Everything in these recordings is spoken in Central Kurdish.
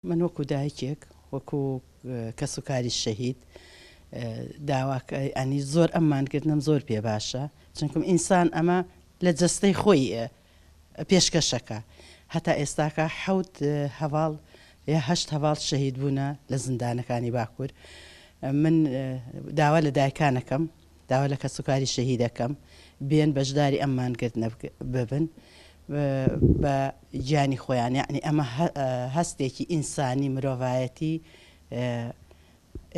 من وەکو دایکێک وەکو کەسوکاری شەهید داواکە ینی زۆر ئەم مانگرتنەم زۆر پێ باشە چونکم ئینسان ئەمە لە جەستەی خۆی پێشکەشەکە هەتا ئێستاکە حەوت هەڤاڵ یا هەشت هەڤاڵ شەهید بوونە لە زیندانەکانی باکوور من داوا لە دایکانەکەم داوا لە کەسوکاری شەهیدەکەم بێن بەشداری ئەم مانگرتنە ببن بە گیانی خۆیان یەعنی ئەمە هەستێکی ئینسانی مرۆڤایەتی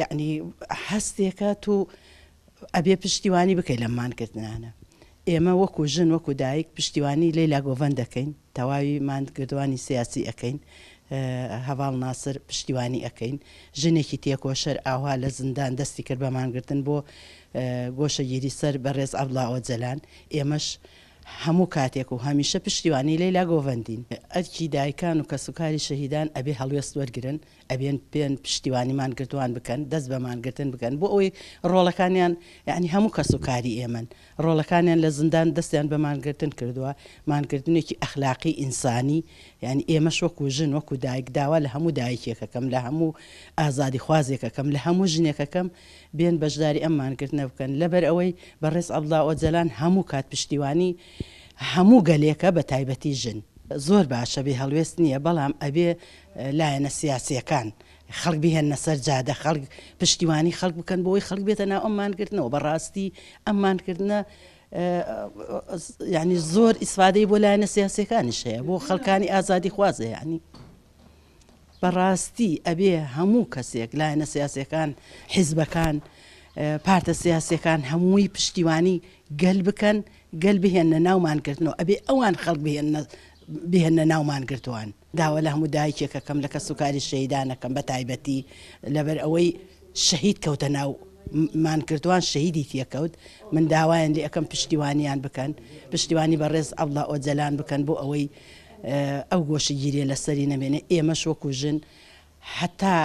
یەعنی هەستێکە تو ئەبێ پشتیوانی بکەی لەم مانگرتنانە ئێمە وەکو ژن وەکو دایک پشتیوانی لەیلا گۆڤەند دەکەین تەواوی مانگردوانی سیاسی ئەکەین هەڤاڵ ناسر پشتیوانی ئەکەین ژنێکی تێکۆشەر ئاوها لە زیندان دەستی کرد بە مانگرتن بۆ گۆشەگیری سەر بەڕێز عەبدوڵا ئۆجەلان ئێمەش هەموو کاتێک و هەمیشە پشتیوانی لەیلا گۆڤەندین. ئەرکی دایکان و کەسوکاری شەهیدان ئەبێ هەڵوێست وەرگرن، ئەبێن بێن پشتیوانی مانگرتووان بکەن، دەست بە مانگرتن بکەن بۆ ئەوەی ڕۆڵەکانیان یەعنی هەموو کەسوکاری ئێمەن، ڕۆڵەکانیان لە زیندان دەستیان بە مانگرتن کردووە، مانگرتنێکی ئەخلاقی ئینسانی، یەعنی ئێمەش وەکو ژن وەکو دایک داوا لە هەموو دایکێک ئەکەم، لە هەموو ئازادیخوازێک ئەکەم، لە هەموو ژنێک ئەکەم بێن بەشداری ئەم مانگرتنە بکەن، لەبەر ئەوەی بەڕێز عەبدوڵا ئۆجەلان هەموو کات پشتیوانی هەموو گەلێکە بە تایبەتی ژن. زۆر باشە بێ هەڵوێست نییە، بەڵام ئەبێ لایەنە سیاسییەکان خەڵک بهێننە سەر جادە، خەڵک پشتیوانی خەڵک بکەن بۆ ئەوەی خەڵک بێتە ناو ئەم مانگرتنەوە. بەڕاستی ئەم مانگرتنە یانی زۆر ئیسفادەی بۆ لایەنە سیاسییەکانیش هەیە، بۆ خەڵکانی ئازادیخواز هەیە. یانی بەڕاستی ئەبێ هەموو کەسێک، لایەنە سیاسیەکان، حیزبەکان، پارتە سیاسیەکان هەمووی پشتیوانی گەل بکەن، گەل بهێننە ناو مانگرتنەوە، ئەبێ ئەوان خەڵک بهێننە بهێننە ناو مانگرتوان. داوا لە هەموو دایکێک ئەکەم، لە کەسوکاری شەهیدان ئەکەم بە تایبەتی لەبەر ئەوەی شەهید کەوتە ناو مانگرتوان شەهیدی تێکەوت، من داوایان لێ ئەکەم پشتیوانیان بکەن، پشتیوانی بەڕێز عەبدوڵا ئۆجەلان بکەن بۆ ئەوەی ئەو گۆشەگیریە لەسەری نەمێنێ، ئێمەش وەکو ژن هەتا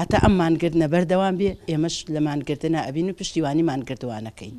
هەتا ئەم مانگرتنە بەردەوام بێ ئێمەش لە مانگرتنا ئەبین و پشتیوانی مانگرتووانەکەین.